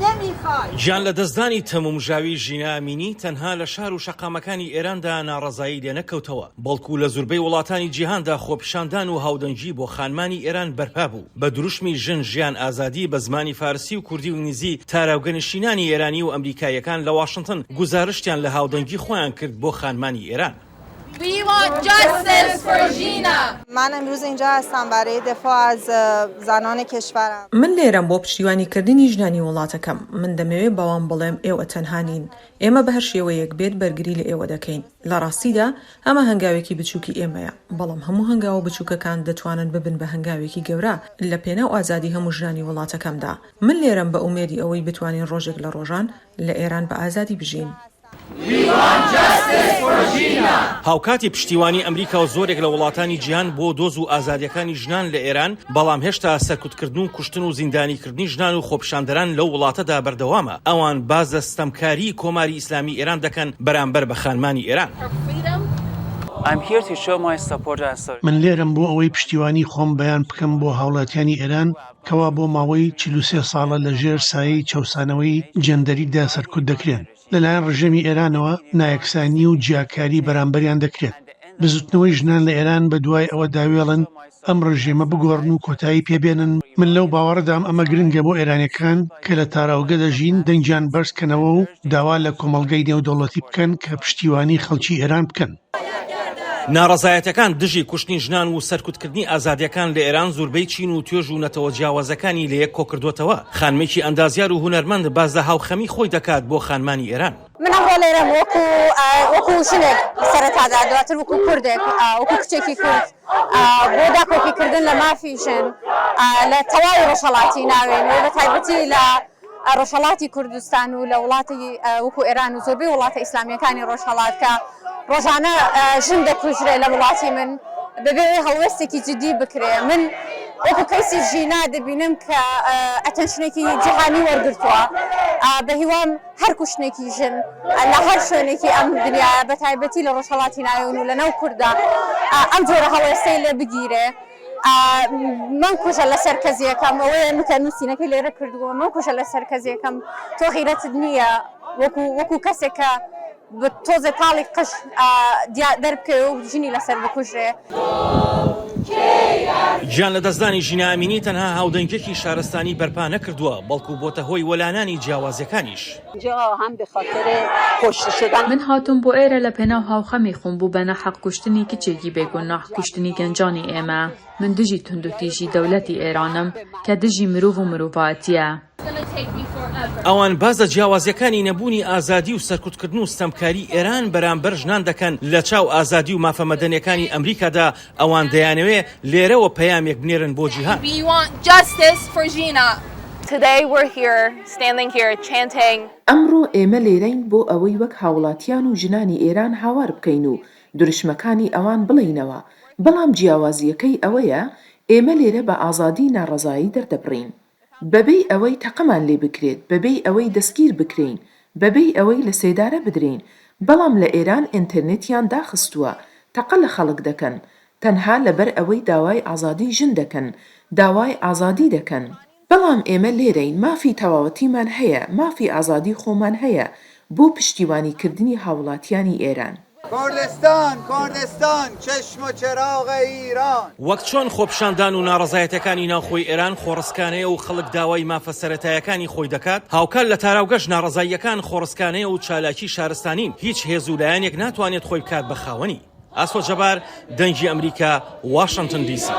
نمیخوایم. گیان لەدەستدانی تەمومژاوی ژینا ئەمینی تەنها لە شار و شەقامەکانی ئێراندا ناڕەزایی لێنەکەوتەوە، بەڵکو لە زوربەی وڵاتانی جیهاندا خۆپیشاندان و هاودەنگی بۆ خانمانی ئێران بەرپا بوو. بە دروشمی ژن ژیان ئازادی بە زمانی فارسی و کوردی و ئینگلیزی تاراوگەنشینانی ئێرانی و ئەمریکاییەکان لە واشنتن گوزارشتیان لە هاودەنگی خۆیان کرد بۆ خانمانی ئێران. We want justice for Jina. من امروز اینجا هستم برای دفاع از زنان کشورم. من لێرەم بۆ پشتیوانی کردنی ژنانی وڵاتەکەم، من دەمەوێ بەوان بڵێم ئێوە تەنها نین، ئێمە بە هەر شێوەیەک بێت بەرگری لە ئێوە دەکەین. لە ڕاستیدا ئەمە هەنگاوێکی بچووکی ئێمەیە، بەڵام هەموو هەنگاوە بچووکەکان دەتوانن ببن بە هەنگاوێکی گەورە لە پێناو ئازادی هەموو ژنانی وڵاتەکەمدا. من لێرەم بە ئومێدی ئەوەی بتوانین ڕۆژێک لە ڕۆژان لە ئێران بە ئازادی بژین. هاوکاتی پشتیوانی ئەمریکا و زۆرێک لە وڵاتانی جیهان بۆ دۆز و ئازادییەکانی ژنان لە ئێران، بەڵام هێشتا سەرکوتکردن و کوشتن و زیندانیکردنی ژنان و خۆپیشاندەران لەو وڵاتەدا بەردەوامە، ئەوان باس لە ستەمکاریی کۆماری ئیسلامی ئێران دەکەن بەرامبەر بە خانمانی ئێران. من لێرەم بۆ ئەوەی پشتیوانی خۆم بەیان بکەم بۆ هاوڵاتیانی ئێران کەوا بۆ ماوەی 43 ساڵە لە ژێر سایەی چەوسانەوەی جێندەریدا سەرکوت دەکرێن. لەلایەن ڕژێمی ئێرانەوە نایەکسانی و جیاکاری بەرامبەریان دەکرێت. بزوتنەوەی ژنان لە ئێران بەدوای ئەوەدا وێڵن ئەم ڕژێمە بگۆڕن و کۆتایی پێ بێنن، من لەو باوەڕەدام ئەمە گرنگە بۆ ئێرانیەکان کە لە تاراوگە دەژین دەنگیان بەرز کەنەوە و داوا لە کۆمەڵگەی نێودەوڵەتی بکەن کە پشتیوانی خەڵکی ئێران بکەن. ناڕەزایەتیەکان دژی کوشتنی ژنان و سەرکوتکردنی ئازادیەکان لە ئێران زوربەی چین و توێژ و نەتەوە جیاوازەکانی لەیەک کۆکردووەتەوە. خانمێکی ئەندازیار و هونەرمەند باس لە هاوخەمی خۆی دەکات بۆ خانمانی ئێران. من ئەمڕۆ لێرەم وەکو وەکو ژنێک سەرەتادا دواتر وەکو کوردێک وەکو کچێکی کورد بۆ داکۆکیکردن لە مافی ژن لە تەواوی ڕۆژهەڵاتی ناوێن و بە تایبەتی لە ڕۆژهەڵاتی کوردستان و لە وڵاتی وەکو ئێران و زۆربەی وڵاتە ئیسلامییەکانی ڕۆژهەڵات کە ڕۆژانە ژن دەکوژرێ لە وڵاتی من بەبێ ئەوەی هەڵوێستێکی جدی بکرێ من وەکو کەیسی ژینا دەبینم کە attention ێکی جیهانی وەرگرتووە بە هیوام هەر کوشتنێکی ژن لە هەر شوێنێکی ئەم دنیایە بە تایبەتی لە ڕۆژهەڵاتی ناوێن و لەناو کورددا ئەم جۆرە هەڵوێستەی لێ بگیرێ. مەمکوژە لەسەر کەزیەکەم ئەوەیە کە نووسینەکەی لێرە کردووە مەمکوژە لەسەر کەزیەکەم تۆ غیرەتت نییە وەکو وەکو کەسێک کە تۆزێ تاڵی قژ دەربکەوێ و ژنی لەسەر بکوژرێ. گیان لەدەستدانی ژینا ئەمینی تەنها هاودەنگیەکی شارستانی بەرپا نەکردووە، بەڵکو بۆتە هۆی وەلانانی جیاوازیەکانیش. من هاتووم بۆ ئێرە لە پێناو هاوخەمی خۆم بۆ بە ناحەق کوشتنی کچێکی بێ گوناح کوشتنی گەنجانی ئێمە. من دژی توندوتیژی دەولەتی ئێرانم کە دژی مرۆڤ و مرۆڤایەتیە. ئەوان باس لە جیاوازیەکانی نەبوونی ئازادی و سەرکوتکردن و ستەمکاری ئێران بەرامبەر ژنان دەکەن لە چاو ئازادی و مافە مەدەنیەکانی ئەمریکادا، ئەوان دەیانەوێ لێرەوە پەیامێک بنێرن بۆ جیهان. ئەمڕۆ ئێمە لێرەین بۆ ئەوەی وەک هاوڵاتیان و ژنانی ئێران هاوار بکەین و دروشمەکانی ئەوان بڵێینەوە، بەڵام جیاوازییەکەی ئەوەیە ئێمە لێرە بە ئازادی ناڕەزایی دەردەبڕین. بەبێی ئەوەی تەقەمان لێ بکرێت، بەبێی ئەوەی دەستگیر بکرێین، بەبێی ئەوەی لە سێدارە بدرێین، بەڵام لە ئێران ئینتەرنێتیان داخستووە، تەقە لە خەڵک دەکەن، تەنها لەبەر ئەوەی داوای ئازادی ژن دەکەن، داوای ئازادی دەکەن. بەڵام ئێمە لێرەین مافی تەواوەتیمان هەیە، مافی ئازادی خۆمان هەیە بۆ پشتیوانی کردنی هاوڵاتیانی ئێران. کردستان کردستان چشم و چراغ ایران. وەک چۆن خۆپیشاندان و ناڕەزایەتیەکانی ناوخۆی ئێران خۆڕسکانەیە و خەڵک داوای مافە سەرەتایەکانی خۆی دەکات، هاوکات لە تاراوگەش ناڕەزاییەکان خۆڕسکانەیە و چالاکی شارستانین، هیچ هێز و لایەنێک ناتوانێت خۆی بکات بە خاوەنی. ئاسۆ جەبار، دەنگی ئەمریکا، واشنتن دی سی.